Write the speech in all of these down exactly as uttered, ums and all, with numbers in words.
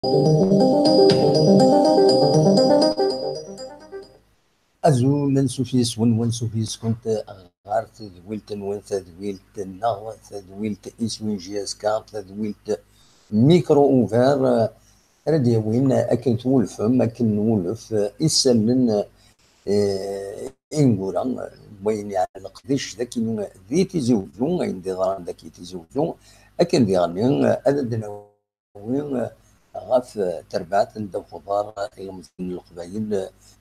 Azul ansuf yes-wen, wansuf yes-kent ɣer tedwilt-nwen, tadwilt-nneɣ, tadwilt iswi n J S K, tadwilt Micro Ouvert, ara d-yawin akken twulfem, akken nwulef isallen, eh, ineggura, wayen yeɛnan leqdic dagi di Tizi Uzzu, ayen d-iḍran dagi Tizi Uzzu, akken diɣen ad d-nawi ɣef terbaɛt n ddabex uḍar ilemẓiyen n Leqbayel,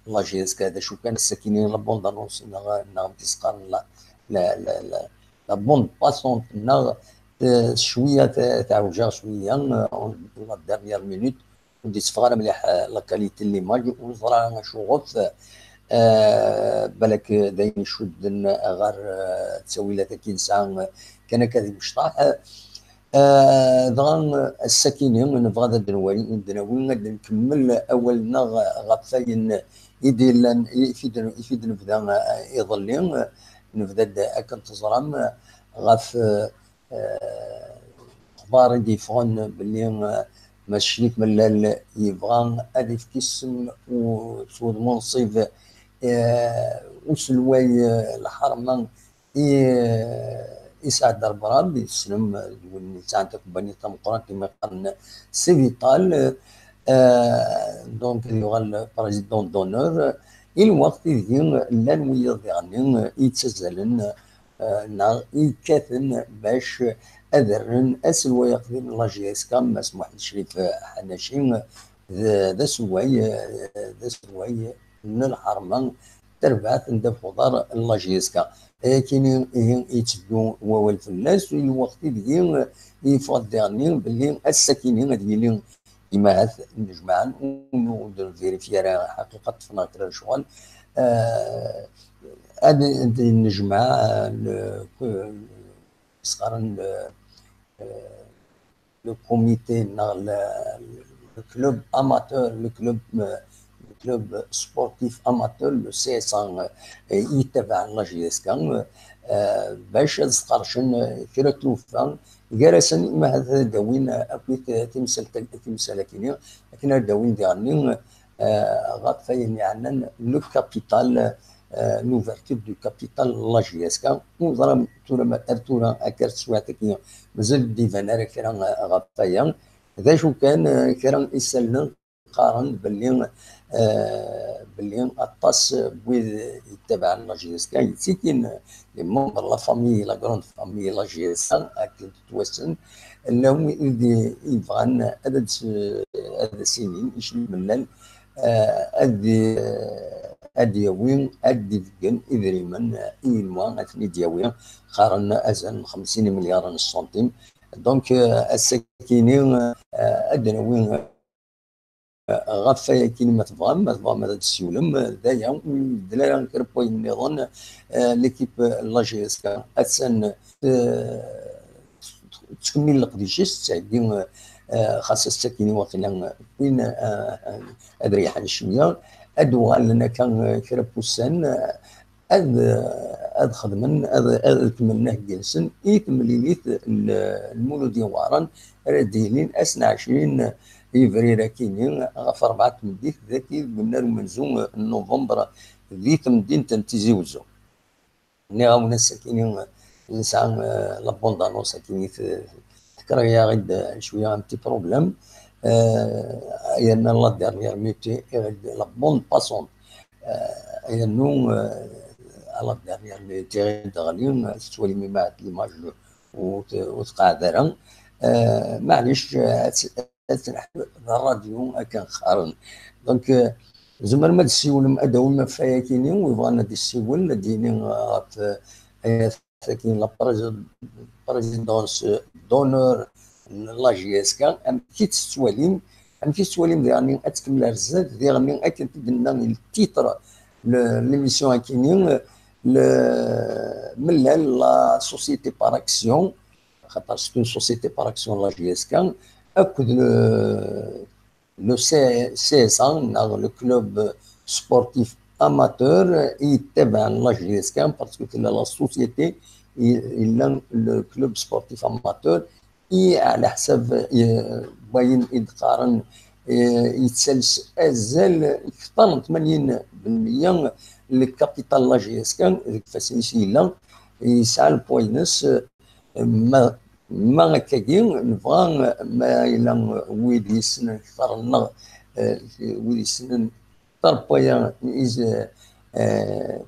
la J S K. D acu kan, ass-akini la bande annonce neɣ, neɣ amek i s-qqaren, la, la, la, la, la bande passante neɣ, eh, cwiya ta-, teɛwja cwiya, eh, la dernière minute, ur d-yetteffeɣ ara mliḥ, eh, la qualité n l'image, ur ẓriɣ acuɣef, eh, balak d ayen icudden ɣer, eh, ttawilat-agi nesɛa, eh, kan akka di mecṭaḥ. Eh, dɣa, eh, ass-akini nebɣa ad d-nwali, ad d-nawi, ad nkemmel awal-nneɣ ɣef wayen i d-yellan, i d-, i d-nebda, eh, iḍelli. Nebda-d akken teẓram ɣef, eh, lexbar i d-yeffɣen belli, eh, Mass Crif Mellal yebɣa ad ifk isem u, s wudem unṣib, eh, uselway, eh, lḥerma i, i Saɛd Rbrab, yessnem d win yesɛan takubanit tameqqrant imi qqaren Civital, eh, donc ad yuɣal président d'honneur, i lweqt ideg llan wiyaḍ diɣen i yettazzalen, eh, neɣ i yekkaten bac ad rren aselway aqdim n la J S K, Mass Muḥend Crif Ḥanaci, d, d aselway, eh, d aselway n lḥerma, tarbaɛt n ddabex uḍar n la J S K. Ayakini ihi yetteddu wawal fell-as, i lweqt ideg yeffeɣ-d diɣenni belli ass-akini ad yili imahat nnejmaɛen, ur d-nvérifié ara ḥaqiqa, ṭṭfen-aɣ kra n lecɣal. Eh, ad, ad nnejmaɛ, eh, le, s-qqaren le, eh, le comité neɣ le, le club amateur, le club, eh, le club sportif amateur, le C S A, eh, i yettabaɛen la J S K, eh, bac ad sqercen, eh, kra n tlufa gar-asen, ma ad d-awin, eh, akkit, eh, timsal-, timsal-akini, akken ad d-awin diɣenni, eh, ɣef wayen yeɛnan le capital, eh, l'ouverture du capital n la J S K. Ur ẓriɣ tura ma, ar tura akka ar teswiɛt-agi mazal d-iban ara kra, eh, ɣef waya. D acu kan, eh, kra isallen qqaren belli, eh, belli aṭas n wid yettabaɛen la J S K, yettikin, eh, les membres de la famille, la grande famille la J S K, akken tettwassen, llan wid i d-, yebɣan ad, ad, ad as-inin i Crif Mellal, eh, ad, ad d-yawi, ad d-ibeggen idrimen i yenwa ad ten-id-yawi, qqaren azal n xemsin imelyaren n ṣṣuntim. Donc, eh, ass-akini, eh, ad d-nawi, eh, ɣef wayakini ma tebɣam, ma tebɣam ad d-tessiwlem, eh, d aya, ur ibeddel ara kra n wayen nniḍen, eh, l'équipe n la J S K attan, eh, tettkemmil leqdic-is, tettheggi, eh, xas ass-akini waqila wwin, eh, ad reyḥen cwiya, ad d-uɣalen akka, eh, kra n wussan, eh, ad, ad xedmen, ad, ad kemmlen aheggi-nsen i temlilit n Lmulud Iweɛren, ara d-yilin ass n ɛecrin yebrir akini ɣef rebɛa n tmeddit dagi deg unnar umenzu n Nuvember di temdint n Tizi Uzzu. Nniɣ-awen ass-akini nesɛa, eh, la bande annonce akini t-, tekra-yaɣ-id cwiya un petit problème. Eh, yerna la dernière minute, iɣ-id la bande passante. Eh, yernu, eh, à la dernière minute, iɣ-id ɣli, eh, tettwalim imahat l'image ur t-, ur tqeɛɛed ara. Eh, maɛlic, eh, ad t-, ad t-neḥlu d ṛṛadyu akken qqaren. Donc, eh, tzemrem ad d-tessiwlem, ad d-tawim ɣef wayakini, wi bɣan ad d-yessiwel, ad d-yini ɣef, eh, ayat-agi, la prési-, présidence d'honneur n la J S K, amek i tt-tettwalim, amek i tettwalim diɣenni ad tkemmel ar zdat, diɣenni akken i d-nenna le titre n l'émission akini, le, Mellal, la société par action, xaṭer c'est une société par action la J S K, akked le, le C-, C S A, neɣ le club sportif amateur, i yettabaɛen la J S K, parce que tella la société, i, yella le club sportif amateur, i ɛla ḥsab, i, wayen i d-qqaren eh, yettales azal kter n tmanyin belmiya n lkapital n la J S K deg ifassen-is yella, yesɛa lpwa-ines, eh, ma, ma akkagi, nebɣa, eh, ma yella wid yessnen kter-nneɣ, eh, wid yessnen ṭerpaya is, eh,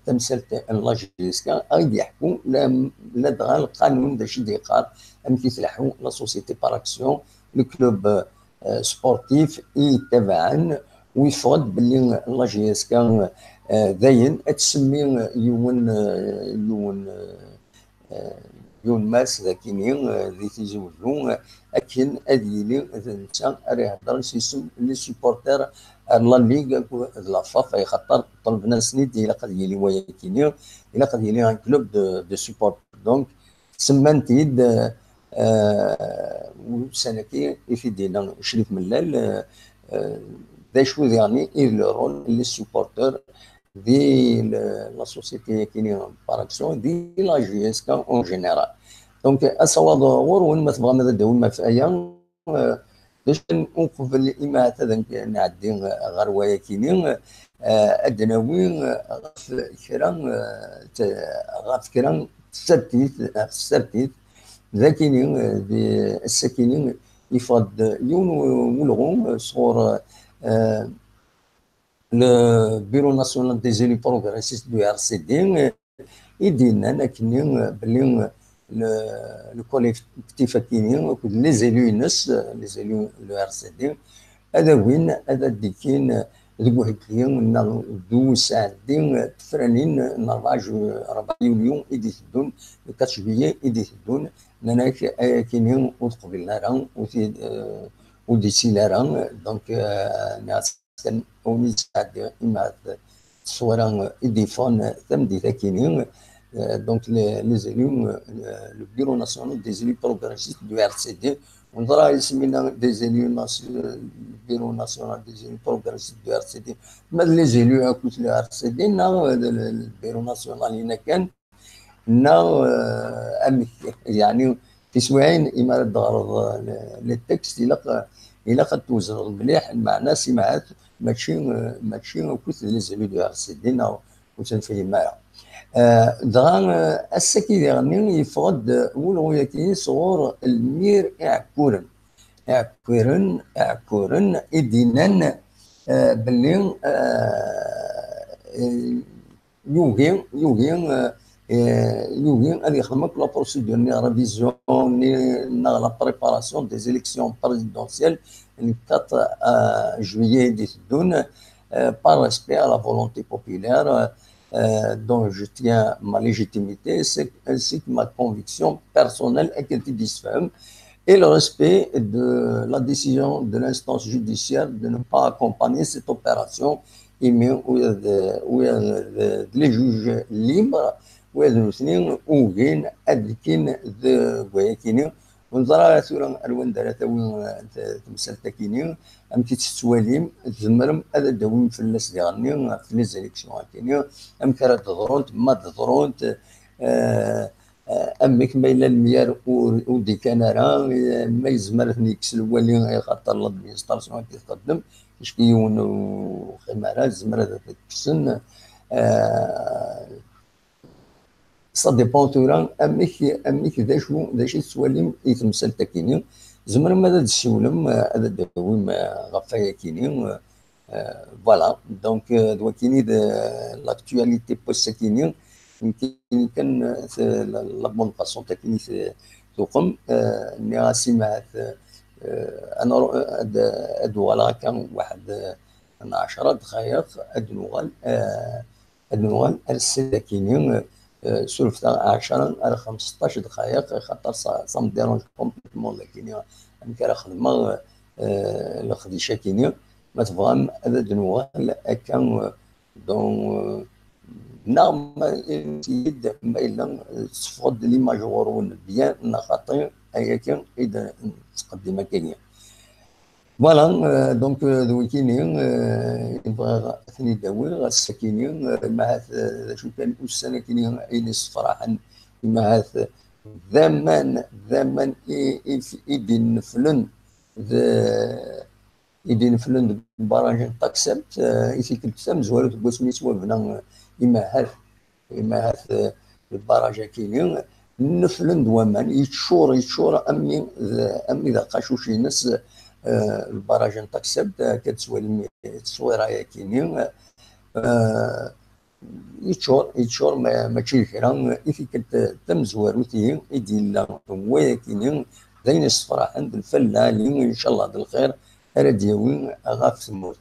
tamsalt n la J S K, ad d-yeḥku la, ladɣa lqanun d acu i d-yeqqar, amek i tleḥḥu la société par action, le club, eh, sportif i yettabaɛen, u yeffeɣ-d belli la J S K, eh, dayen ad tsemmi yiwen, eh, yiwen, eh, eh, yiwen mass d akini, eh, di Tizi Wezzu, eh, akken ad yili d netta ara iheddren s isem les supporters ar la Ligue akked la FAF, ay xaṭer ṭelben-asen-id ilaq ad yili waya akini, ilaq ad yili un club de, de support. Donc, semman-t-id, eh, eh, ussan-agi i t-id-yenna Crif Mellal, eh, eh, d acu diɣen i d le rôle n les supporters di le, la société akini par action, di la J S K en général. Donc, asawaḍ ɣur-wen, ma tebɣam ad d-tawim ɣef aya, eh, d acu kan uqbel imahat ad nɛeddi ɣer waya akini, eh, ad d-nawi ɣef kra, eh, t-, ɣef kra n tsertit, ɣef tsertit, d akini, eh, di, ass-akini, yeffeɣ-d yiwen n ulɣu, eh, sɣur, eh, le Bureau National des Élus Progressistes du R C D, eh, i d-yennan akkenni, eh, belli, eh, le, le collectif akkenni akked les élus-ines, eh, les élus n le R C D, ad agin, ad d-ikkin, eh, deg uheggi neɣ d usɛeddi, eh, tefranin, eh, n rebɛa ju-, rebɛa yulyu i d-iteddun, le quatre juillet i d-iteddun, nnan-ak ay akkenni ur t-qbilen ara, ur t-, eh, ur d-ittili ara. Donc, eh, nniɣ-as kan, awen i d-sɛeddi imahat ṣṣwara i d-yeffɣen tameddit akini. Euh, donc, les, les élus, euh, le Bureau National des Élus Progressistes du R C D, on dirait ici maintenant des élus nation-, le Bureau National des Élus Progressistes du R C D, mais les élus à côté le R C D, non, euh, le, le Bureau National, il n'a qu'un, neɣ, euh, amek, yeɛni, tiswiɛin imi ara d-teɣreḍ, euh, le, le texte, ilaq, ilaq ad twezneḍ mliḥ, lmeɛna s imahat, mačči, euh, mačči akked les élus du R C D, neɣ ur ttnefhim ara. Euh, dɣa, euh, ass-agi diɣenni yeffeɣ-d wulɣu-yagi sɣur Lmir Iɛekkuren. Iɛekkuren, Iɛekkuren, i d-yennan, euh, belli, euh, yugi, yugi, euh, euh, yugi ad yexdem akk la procédure-nni, révision-nni, neɣ la préparation des élections présidentielles n quatre, euh, juillet i d-iteddun, euh, par respect à la volonté populaire, euh, dont je tiens ma légitimité, c'est, ainsi que ma conviction personnelle, akken i d-yessefhem, et le respect de la décision de l'instance judiciaire de ne pas accompagner cette opération, imi ula d, ula d, d les juges libres, ula d nutni ugin ad d-kkin deg wayakini. Ur neẓra ara tura ar wanda ara tawi, eh, t-, temsalt-akini, amek i tt-tettwalim, tzemrem ad d-tawim fell-as diɣenni, ɣef les élections-akini, amek ara d-ḍrunt, ma d-ḍrunt, eh, eh, amek ma yella lemyar ur, ur d-ikkan ara, eh, ma yezmer ad ten-yekkes lwali, eh, xaṭer l'administration ad t-txeddem, acku yiwen ur yexdim ara, yezmer ad t-kksen, eh, ça dépend tura amek, amek d acu, d acu i tettwalim i temsalt-akini. Tzemrem ad d-tessiwlem, eh, ad d-tawim, eh, ɣef wayakini, eh, eh, voilà. Donc, eh, d wakini d, eh, l'actualité n wass-akini. Nekkini kan, eh, t-, la, la bande passante akini t-, tuqem, eh, nniɣ-as imahat, eh, ad nru-, ad, ad uɣaleɣ akka waḥed, eh, n ɛecra dqayeq, ad nuɣal, eh, ad nuɣal ar ssid akini, eh, surfet-aɣ ɛecra ar xemseṭṭac dqayeq, xaṭer ça, ça me dérange complètement akini, amek ara xedmeɣ, eh, leqdic-akini. Ma tebɣam ad d-nuɣal akka, eh, donc, eh, neɣ ma, ma yella, eh, tessufɣeḍ-d l'image ɣur-wen bien neɣ xaṭi, ayagi i d-nettqeddim akkagi. Voilà, euh, donc, euh, d wikini, euh, i bɣiɣ ad ten-id-awiɣ, ass-akini, euh, ma ahat, euh, d acu kan ussan akini i d-issefraḥen, ma ahat, d aman, d aman i, i, i d-inneflen, d, i d-ineflen deg barrage n Taxemt, eh, i tikkelt tamezwarut deg wasmi yettwabna, eh, imahat, imahat, eh, lbarrage-akini, neflen-d waman, yeččur, yeččur, ammi d, ammi d aqacuc-ines, eh, lbarrage n Taxemt, eh, akka tettwalim tteswira-yakini, eh, yeččur, yeččur, ma, mačči d kra, i tikkelt tamezwarut-ihi i d-yella wayakini, d ayen yessefraḥen, d lfal lɛali, incallah d lxir ara d-yawi ɣef tmurt.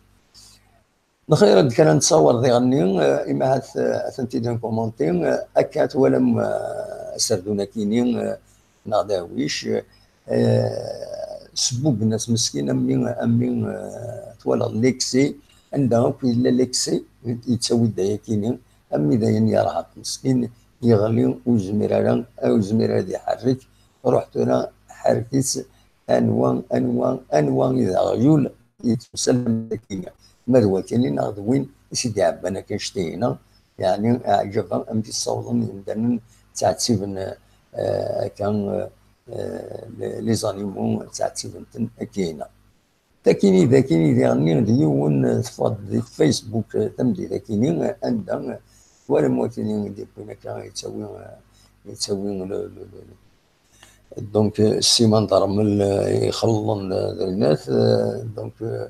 Lxir d kra n ttṣawar diɣenni, eh, imi ahat, eh, atenti d commenter, eh, akka twalam, eh, aserdun-akini, eh, neɣ d ahwic, eh, sbubben-as meskin, ammi, ammi, eh, twalaḍ l'excès, anda akk yella l'excès, yettawi-d ayakini, ammi d ayen yerheq meskin, yeɣli, ur yezmir ara, ur yezmir ara ad iḥerrek, ruḥ tura ḥerrek-itt, anwa, anwa, anwa i d aɣyul yettemsalen akini? Ma d wakini neɣ d win i s-d-iɛebban akka ccetayina, yeɛni aɛǧab amek i ssawḍen yimdanen ttɛettiben, eh, akka, eh, les, les animaux ttɛettiben-ten akkayna. Takini d akini diɣenni d yiwen, eh, teffeɣ-d di Facebook, eh, tameddit akini, eh, anda, eh, twalam wakini i d-yewwin akka yettawi, eh, yettawi le, le, le, donc, euh, ssiman d rrmel, euh, ixelḍen, euh, d lnat, euh, donc, euh,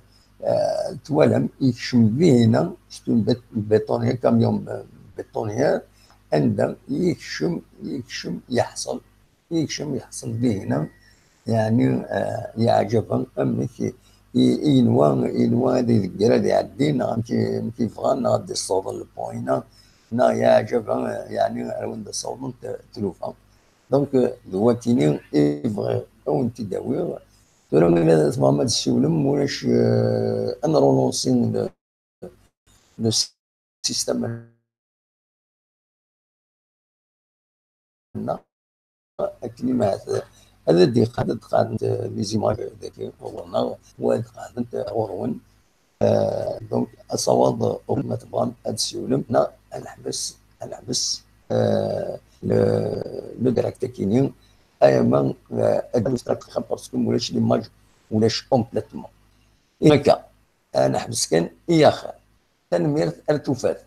euh, twalam, yekcem dihina, c'est une bét-, bétonnière, camion, euh, bétonnière, anda yekcem, yekcem, yeḥṣel, yekcem, yeḥṣel dihina, yeɛni, euh, yeɛǧeb-aɣ amek i, i, i yenwa, yenwa ad idegger, ad iɛeddi, neɣ amek i, amek i yebɣa, neɣ ad d-issiweḍ le point-ina, neɣ yeɛǧeb-aɣ, euh, yeɛni ar wanda ssawḍent, euh, tlufa. Donc, euh, d wakini i bɣiɣ ad wen-t-id-awiɣ. Tura, ma tebɣam ad tessiwlem, ulac, euh, ad nrulunsi le, le système-nneɣ. Akken ma ad, ad d-iqeɛɛed, ad d-qeɛɛdent, euh, les images dagi ɣur-neɣ, wa ad qeɛɛdent ɣur-wen. Euh, donc, asawaḍ, euh, ma tebɣam ad tessiwlem, neɣ ad neḥbes, ad neḥbes, euh, le, le direct akini, ayama, euh, ad nestrek, parce que ulac l'image, ulac complètement. Akka, ad neḥbes kan, i axir. Tanemmirt, ar tufat.